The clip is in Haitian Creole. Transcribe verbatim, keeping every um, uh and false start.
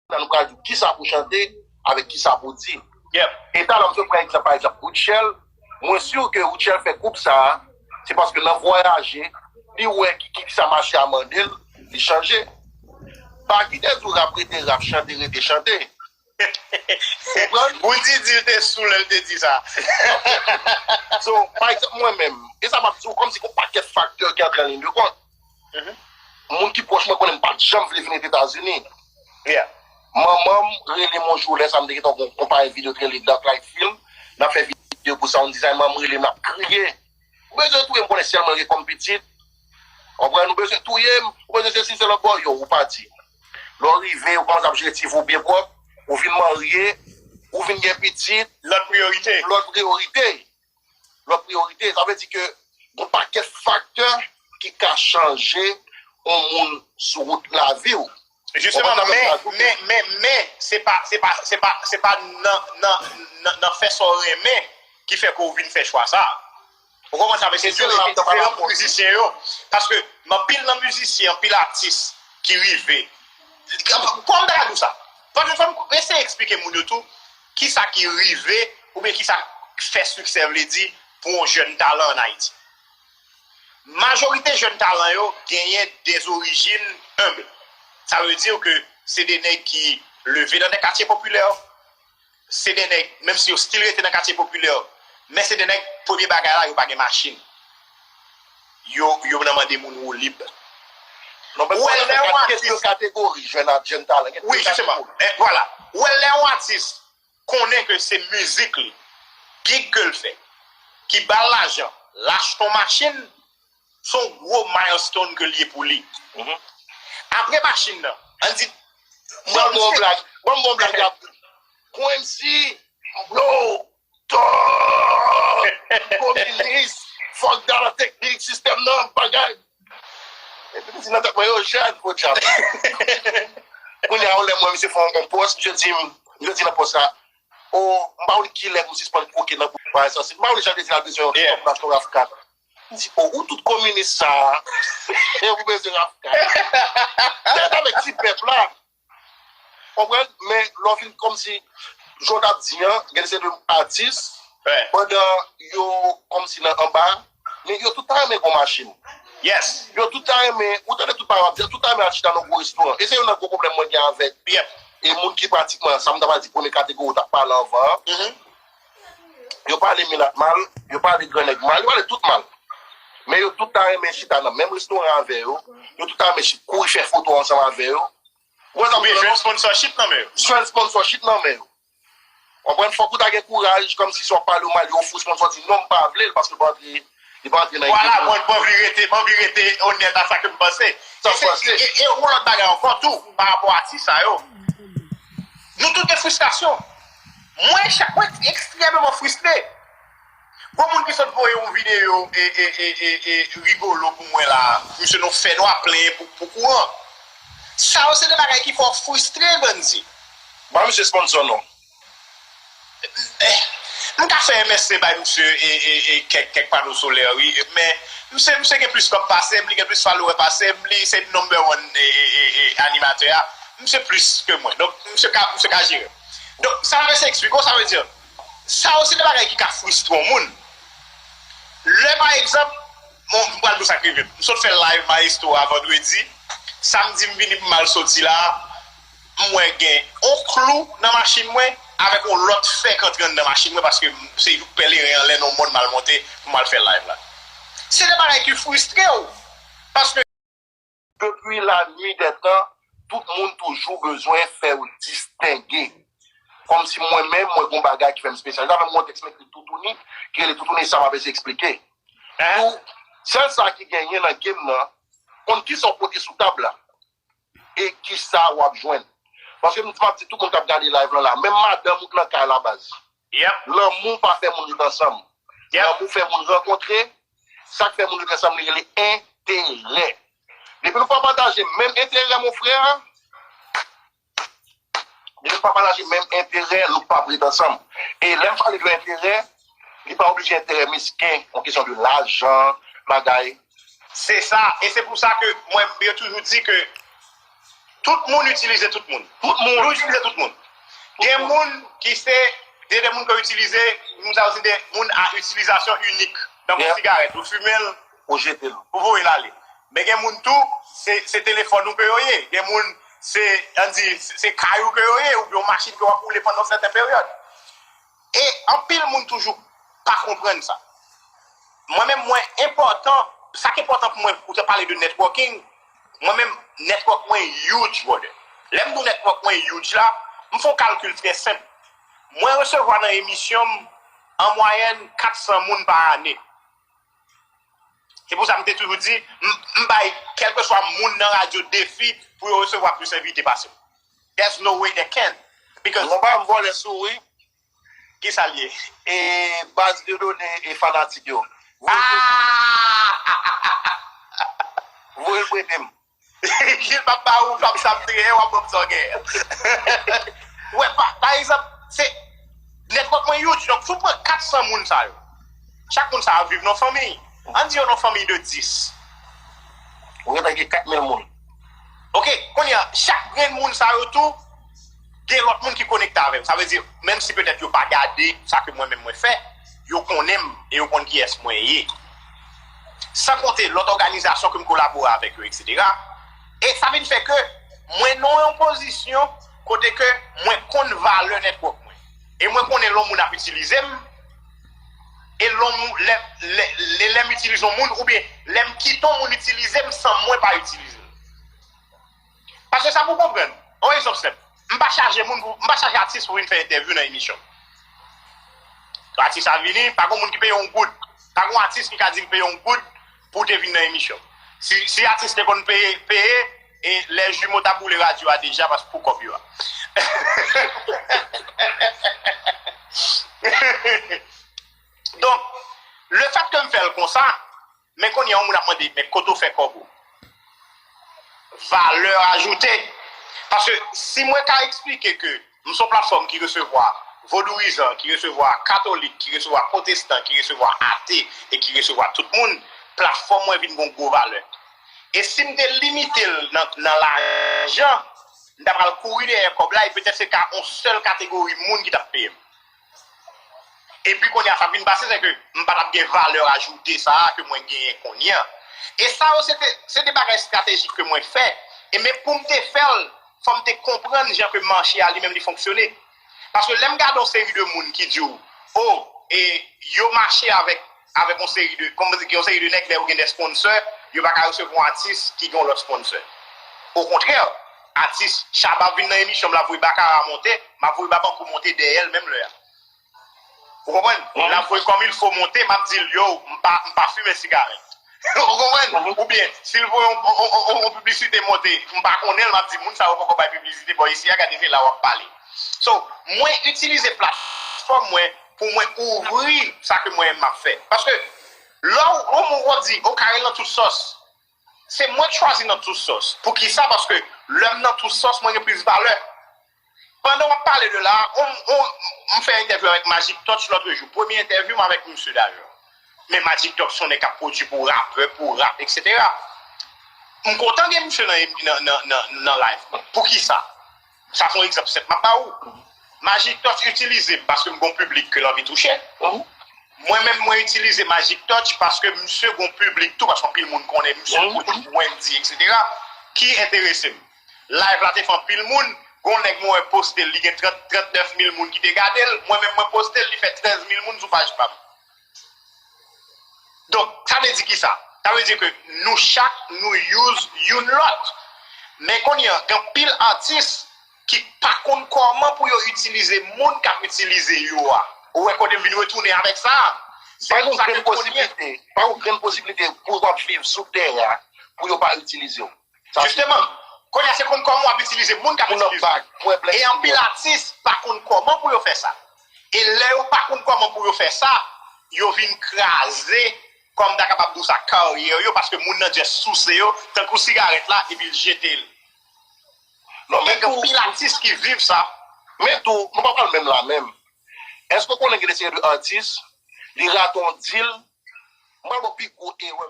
la, nou pral di w kisa pou chante, avèk kisa pou di. Yep. E talè m te pran egzanp, pa egzanp, Rutshelle. Mwen si ke Rutshelle fè gwoup sa a, se paske nan vwayaje, li wè ki, ki, ki sa mache a mande l, li chanje. Pa kite di w rap rete rap, chante rete chante. Konprann? Pou di di l te sou lè l te di sa. So, pa egzanp, mwen menm, e sa m ap di w, kòmsi gon pakèt faktè ki antre an liy de kont. Moun ki pwòch mwen konnen m pa t janm vle vin Etazini. Yeah. Manman m rele m yon jou, lè sa a m te gentan gon konpayi videyo ki rele Dark Light Film. N ap fè videyo pou sound design, manman m rele m, l ap kriye. Ou bezwen touye m, konnen sèl mwen gen kòm pitit. Konprann? Ou bezwen touye m, ou bezwen sesi, se lòt bò, yo, ou pati. Lè w rive, ou kòmanse ap jere ti vi w byen pwòp, ou vin marye, ou vin gen pitit. Lòt priyorite. Lòt priyorite. Lòt priyorite. Sa vle di ke gon pakèt faktè ki ka chanje yon moun sou wout lavi w. Jisteman, men, men, men, men, se pa, se pa, se pa, se pa nan, nan, nan, nan fè sa w renmen ki fè ke w vin fè chwa sa a. Ou konprann sa, mesye? Se diferan pou mizisyen yo. Paske anpil nan mizisyen, anpil atis ki rive. Kòman ta di w sa? Fò m, fò m eseye eksplike moun yo tou kisa ki rive oubyen kisa k fè siksè vle di pou yon jèn talan ann Ayiti. Majorite jèn talan yo genyen de zorijin enb. Sa vle di ke se de nèg ki leve nan de katye popilè, se de nèg, menm si yo still rete nan katye popilè, men se de nèg, premye bagay la, yo pa gen machin. Yo, yo nan mande moun woulib. Non, men ou wè lè yon atis, kategori jèn, jèn talan. Wi, jisteman. Eh, vwala. Ou wè lè yon atis konnen ke se mizik li, gig ke l fè, ki ba l lajan, l achte yon machin, se yon gwo milestone ke l ye pou li. Apre machin nan, ann di, ban m yon blag, ban m yon blag, y ap, pou M C, yo, tò, kominis, fòk dala teknik, sistèm nan, bagay. Epi m di nan tèt mwen, yo, jèn, podyab. Kounye a, yon lè mwen, misye fè yon pòs, misye di m, misye di nan pòs la, o, m pa konn kilè m sispann kwoke nan boul bagay sa, m pa konn jan l te di l al bezwen yon kòb pou l achte yon raf kat. M di, o, ou tout kominis sa a, e ou bezwen raf kat. Tèt avèk ti pèp la. Konprann? Men lè w vin kòmsi, jan w t ap di an, gen de se de atis, pandan yo kòmsi nan anba, men yo tout ta renmen gon machin. Yes. Yo tout ta renmen, ou tande tout pawòl ap di, yo tout ta renmen al chita nan gwo restoran. E se youn nan gwo pwoblèm mwen gen avèk e moun ki pratikman, sa m ta pral di, premye kategori ou t ap pale anvan an. Yo pale milat mal, yo pale grannèg mal, yo pale tout mal. Men yo tout ta renmen chita nan menm restoran avè yo. Yo tout ta renmen chi-, kouri fè foto ansanm avè yo. Ou wè sa m di la? Oubyen jwenn sponsorship nan men yo. Jwenn sponsorship nan men yo. Konprann? Fòk ou ta gen kouraj, kòmsi si w ap pale w mal, yo ofri w sponsor, di non, m pa vle l, paske l pa antre, li pa antre nan ekip nou. Vwala, mwen, mwen vle rete, mwen vle rete onèt a sa ke m panse. Sa w panse. E, e, e yon lòt bagay ankò tou, pa rapò a atis sa yo. Nou tout gen fristrasyon. Mwen, chak, mwen ekstrèmeman fristre. Gon moun ki sot voye yon videyo e, e, e, e, e, rigolo pou mwen la. Misye nou fè nwa plenyen pou, pou kouran. Sa yo se de bagay ki fè w fristre, Grandy. Ba misye sponsor non. Eh, m ka fè M S C bay misye e, e, e kèk, kèk pano solè, wi. Men, misye, misye gen plis kòb pase m, li gen plis follower pase m, li se number one e, e, e, e animatè a. Misye plis ke mwen. Donk, misye ka, misye ka jere m. Donk, sa m ap eseye eksplike w, sa vle di, sa yo se de bagay ki ka fristre yon moun. Lè, pa egzanp, bon, m pral di w sa k rive m. M sot fè live Maestro a vandredi. Samdi, m vini pou m al soti la. M wè gen yon klou nan machin mwen avèk yon lòt fè k antre anndan machin mwen paske m se youk pèleren anlè nan yon mòn m al monte pou m al fè live la. Se de bagay ki fristre w. Paske depi la nuit des temps, tout moun toujou bezwen fè w distenge. Kòmsi mwen menm, mwen gon bagay ki fè m espesyal. Sa fè m gon tèks m ekri Toutouni, ki rele Toutouni, sa m ap eseye eksplike. Tou, sèl sa ki genyen nan game nan, konn kisa w pote sou tab la e kisa w ap jwenn. Paske m, m ap di tout moun k ap gade live lan la, menm madanm ou k nan kay la, baz. Lanmou pa fè moun ret ansanm. Lanmou fè moun rankontre. Sa k fè moun ret ansanm, li rele enterè. Depi nou pa pataje menm enterè, mon frè, depi nou pa pataje menm enterè, nou p ap ret ansanm. E lè m pale de enterè, li pa oblije enterè mesken, yon kesyon de lajan, bagay. Se sa, e se pou sa ke mwen, yo toujou di ke Tout moun itilize tout moun. Tout moun. Nou itilize tout moun. Gen moun ki se, gen de moun ke yo itilize, moun sa yo se de moun a itilizasyon inik. Tankou sigarèt, ou fimen l, ou jete l, ou voye l ale. Men gen moun tou, se, se telefòn ou ke yo ye. Gen moun, se, ann di, se, se kay ou ke yo ye, oubyen yon machin ke w ap woule pandan yon sèten peryòd. E anpil moun toujou pa konprann sa. Mwen menm, mwen enpòtan, sa k enpòtan pou mwen, ou te pale de networking, mwen menm, network mwen huge, brother. Lè m di w network mwen huge la, m fè yon kalkil trè senp. Mwen resevwa nan emisyon m, an mwayèn, kat san moun pa ane. Se pou sa m te toujou di, m, m bay kèlkeswa moun nan radyo defi pou yo resevwa plis envite pase m. There's no way they can. Because non, pa m vòlè sou ou, wi. Kisa l ye? E baz de done e fanatik yo. Voye l prete m. Gil p ap ba ou, p ap sa m treye, w ap ban m sa w gen. Wè, pa, pa egzanp, se network mwen huge. Donk, si w pran kat san moun sa yo, chak moun sa yo viv nan fanmi. Ann di yo nan fanmi de dis. Ou gentan gen kat mil moun. Oke, kounye a, chak grenn moun sa yo tou, gen lòt moun ki konekte avè m. Sa vle di, menm si petèt yo pa gade sa ke mwen menm mwen fè, yo konnen m e yo konn kiyès mwen ye. San konte lòt òganizasyon ke m kolabore avèk yo, etsetera. E sa vin fè ke mwen nan yon pozisyon kote ke mwen konn valè network mwen. E mwen konnen lè yon moun ap itilize m, e lè yon moun, lè, lè, lè, lè m itilize yon moun, oubyen lè m kite yon moun itilize m san mwen pa itilize l. Paske sa pou konprann. Yon egzanp senp. M pa chaje moun pou, m pa chaje atis pou vin fè entèvyou nan emisyon. Atis a vini, pa gen moun ki peye yon goud. Pa gen atis ki ka di l peye yon goud pou te vin nan emisyon. Si, si atis te konn peye, peye, e lè jimo t ap boule radyo a deja, paske pou kòb yo a. Donk, lefèt ke m fè l konsa, men kounye a, yon moun ap mande, men kote w fè kòb ou? Valè ajoute. Paske si mwen ka eksplike ke m se yon platfòm ki resevwa vodouyizan, ki resevwa katolik, ki resevwa pwotestan, ki resevwa ate e ki resevwa tout moun, platfòm mwen vin gen yon gwo valè. E si m te limite l nan, nan lajan, m ta pral kouri dèyè kòb la e petèt se ka yon sèl kategori moun ki t ap peye m. Epi kounye a, sa k vin pase, se ke m pa t ap gen valè ajoute sa a ke mwen genyen kounye a. E sa yo, se te, se de bagay estratejik ke mwen fè. E men pou m te fè l, fò m te konprann jan ke mache a li menm li fonksyone. Paske lè m gade yon seri de moun ki di w, o, e yo mache avèk, avèk yon seri de, kòm gen yon seri de nèg, lè yo gen de sponsor, yo pa ka resevwa yon atis ki gen yon lòt sponsor. Okontrè, atis Shabba vin nan emisyon m, l ap voye Bakara monte, m ap voye Babankou monte dèyè l menm lè a. Ou konprann? L ap voye kòm il fo monte, m ap di l, yo, m pa, m pa fimen sigarèt. Ou konprann? Oubyen, si l voye yon, yon, yon, yon, yon piblisite monte, m pa konnen l, m ap di, moun sa yo poko bay piblisite bò isi a, gade se la w ap pale. So, mwen itilize platfòm mwen pou mwen ouvri sa ke mwen menm m ap fè. Paske, lè w, yon moun w ap di, o, Carel nan tout sòs. Se mwen k chwazi nan tout sòs. Poukisa? Paske lè m nan tout sòs, mwen gen plis valè. Pandan w ap pale de la, on, on, m fè entèvyou avèk Magic Touch lòt jou. Premye entèvyou m avèk misye dayè. Men Magic Touch se yon nèg k ap pwodui pou rapè, pou rap, etsetera. M kontan gen misye nan, nan, nan, nan, nan live mwen. Poukisa? Sa se yon egzanp senp m ap ba ou. Magic Touch itilize m paske m gon piblik ke l anvi touche. Mwen menm, mwen itilize Magic Touch paske misye gon piblik tou, paske anpil moun konnen misye, Wendy, etsetera, ki enterese m. Live la te fè anpil moun, gon nèg mwen wè poste l, li gen trant, trannèf mil moun ki te gade l, mwen menm mwen poste l, li fè trèz mil moun sou paj pa m. Donk, sa vle di kisa? Sa vle di ke nou chak, nou use youn lòt. Men kounye a, gen anpil atis ki pa konn kòman pou yo itilize moun k ap itilize yo a. Ou wè kote m vin retounen avèk sa a? Se pou sa ke kounye a, pa gen grenn posiblite, pa gen grenn posiblite pou w ap viv sou tè a, pou yo pa itilize w. Jisteman, kounye a se konn kòman w ap itilize moun k ap itilize w. E anpil atis pa konn kòman pou yo fè sa. E lè yo pa konn kòman pou yo fè sa, yo vin kraze, kòm m ta kapab di w sa, karyè yo, paske moun nan just souse yo, tankou sigarèt la, epi l jete l. Non, men gen anpil atis ki viv sa. Men tou, nou pa pral menm la menm. Èske w konnen gen de seri de atis, li rate yon deal, m pral ba w pi gwo erè.